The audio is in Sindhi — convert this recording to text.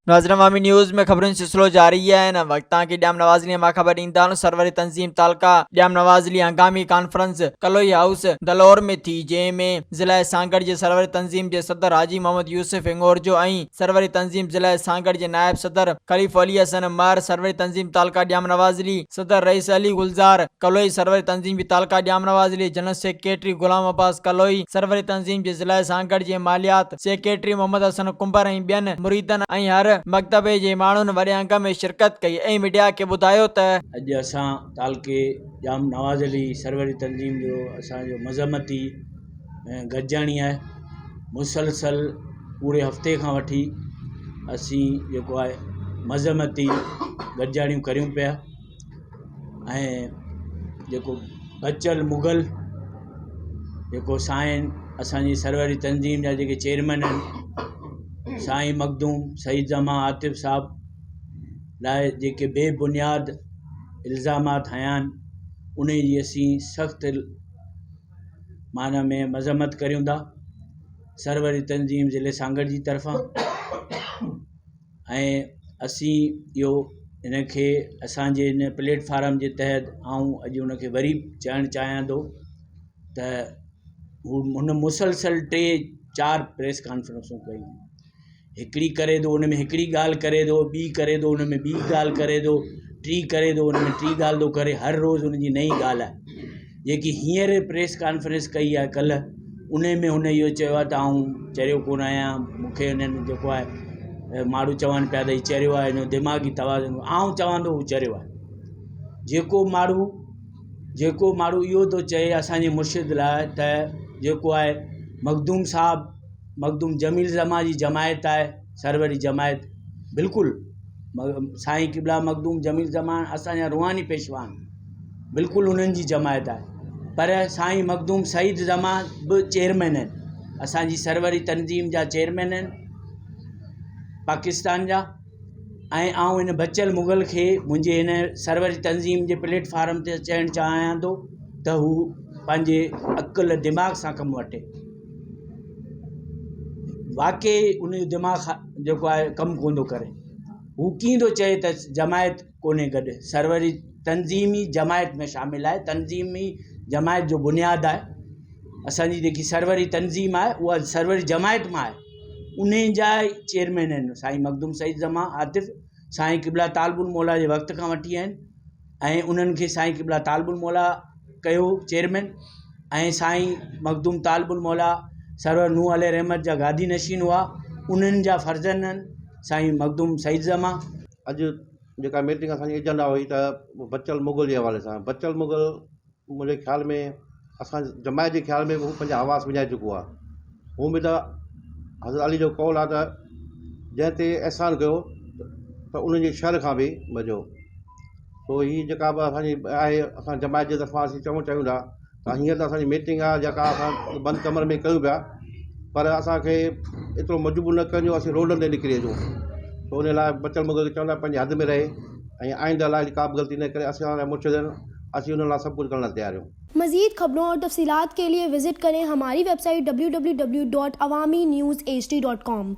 ناظرين عوامي نيوز ۾ خبرن جو سلسلو جاري آهي هن وقت توهان کي ڄام نواز علي مان خبر ڏيندا هلون سروري تنظيم تعلقه ڄام نواز علي هنگامي ڪانفرنس ڪلوئي هائوس دلور ۾ ٿي جنهن ۾ ضلعي سانگهڙ جي سروري تنظيم جي صدر حاجي محمد يوسف هڱورجو ۽ سروري تنظيم ضلعي سانگهڙ جي نائب صدر خليفو علي حسن مهر سروري تنظيم تعلقه ڄام نواز علي صدر رئيس علي گلزار ڪلوئي سروري تنظيم جي تعلقه ڄام نواز علي جنرل سيڪريٽري غلام عباس ڪلوئي سروري تنظيم جي ضلعي سانگهڙ جي ماليات سيڪريٽري محمد حسن ڪنڀر ۽ ٻين مريدن ۽ هر مڪتبي جي ماڻهن وڏي انگ ۾ شرڪت ڪئي ۽ ميڊيا کي ٻڌايو ته. اڄ اسان تعلقي ڄام نواز علي سروري تنظيم جو اسان جو مذمتي گڏجاڻي آهي مسلسل پوري هفتي کان وٺي اسين جيڪو آهي مذمتي گڏجاڻيون ڪريون پيا ۽ جيڪو بچل مغل جيڪو سائين اسانجي سروري تنظيم جا جيڪي چيئرمين آهن سائين مخدوم سعيد زمان عاطف صاحب لاءِ جيڪي بي بنياد الزامات هنيا آهن ان جي اسين سخت معنيٰ ۾ مذمت ڪريون ٿا سروري تنظيم ضلعي سانگهڙ جي طرفان ۽ اسين اهو ان کي اسانجي ان پليٽ فارم جي تحت آئون اڄ ان کي وري چوڻ چاهيان ٿو ته هو هن مسلسل ٽي چار پريس ڪانفرنسون ڪيون هڪڙي ڪري ٿو ان ۾ هڪڙي ڳالهه ڪري ٿو ٻي ڪري ٿو ان ۾ ٻي ڳالهه ڪري ٿو ٽي ڪري ٿو ان ۾ ٽي ڳالهه ٿو ڪري هر روز ان جي نئين ڳالهه آهي جيڪي هينئر پريس ڪانفرنس ڪئي آهي ڪلهه ان ۾ هن اهو چيو آهي ته آئون چريو ڪونه آهيان مون کي هنن جيڪو آهي ماڻهو چون پيا ته هي چريو آهي هن جو دماغي توازن آئون چوان ٿو هو چريو آهي جيڪو ماڻهو جيڪو ماڻهو اهو ٿو چئي اسانجي مرشد لاءِ ته جيڪو آهي مخدوم صاحب مخدوم جميل زمان جي جماعت آهي سروري جماعت بلڪل سائين قبلا مخدوم جميل زمان اسانجا روحاني پيشوا آهن بلڪل انهن جي جماعت آهي پر سائين مخدوم سعيد زمان به چيئرمين آهن اسانجي سروري تنظيم جا چيئرمين آهن پاڪستان جا ۽ آئون هن بچيل مغل کي منهنجي هن سروري تنظيم جي پليٽ فارم تي چئڻ چاهيان ٿو ته هو پنهنجي عقل دماغ سان ڪم وٺي واقعي ان جو دماغ جيڪو آهي ڪم ڪونه ٿو ڪري هو ڪيئن ٿو چئي ته جماعت ڪونهي گڏ سروري تنظيم ئي جماعت ۾ شامل آهي تنظيم ئي جماعت جو بنياد آهي اسانجي جيڪي سروري تنظيم آهي اها سروري جماعت مان آهي انهن جا ئي چيئرمين آهن سائين مخدوم سعيد زمان عاطف سائين قبلا طالب الموليٰ جي وقت کان وٺي آهن ۽ انهن کي سائين قبلا طالب الموليٰ ڪيو چيئرمين ۽ سائين مخدوم طالب الموليٰ سرور نوح عليه رحمت جا گادي نشين هئا انهن جا فرزند آهن سائين مخدوم سعيد زمان. اڄ جيڪا ميٽنگ اسان جي ايجنڊا هئي ته بچل مغل جي حوالي سان بچل مغل منهنجي خيال ۾ اسان جماعت جي خيال ۾ هو پنهنجا حواس وڃائي چڪو آهي هونء به ته حضرت علي جو قول آهي ته جنهن تي احسان ڪيو ته ان جي شر کان به بچو سو هي جيڪا به اسانجي آهي اسان جماعت جي طرفان اسين چوڻ چاهيون ٿا ته هينئر ته اسانجي ميٽنگ آهي جيڪا اسان بند ڪمري ۾ ڪيون پيا پر اسانکي ايترو مجبور نه ڪجو اسين روڊن تي نڪري اچون سو ان لاءِ بچل مغل کي چوندا پنهنجي حد ۾ رهي ۽ آئنده لاءِ ڪا به غلطي نه ڪري اسان مرشد آهن اسين انهن لاءِ سڀ ڪجهه ڪرڻ لاءِ تيار آهيون. مزيد خبرون اور تفصيلات کے لئے وزٽ ڪرين ھماري web site W W W dot Awami news H D dot com.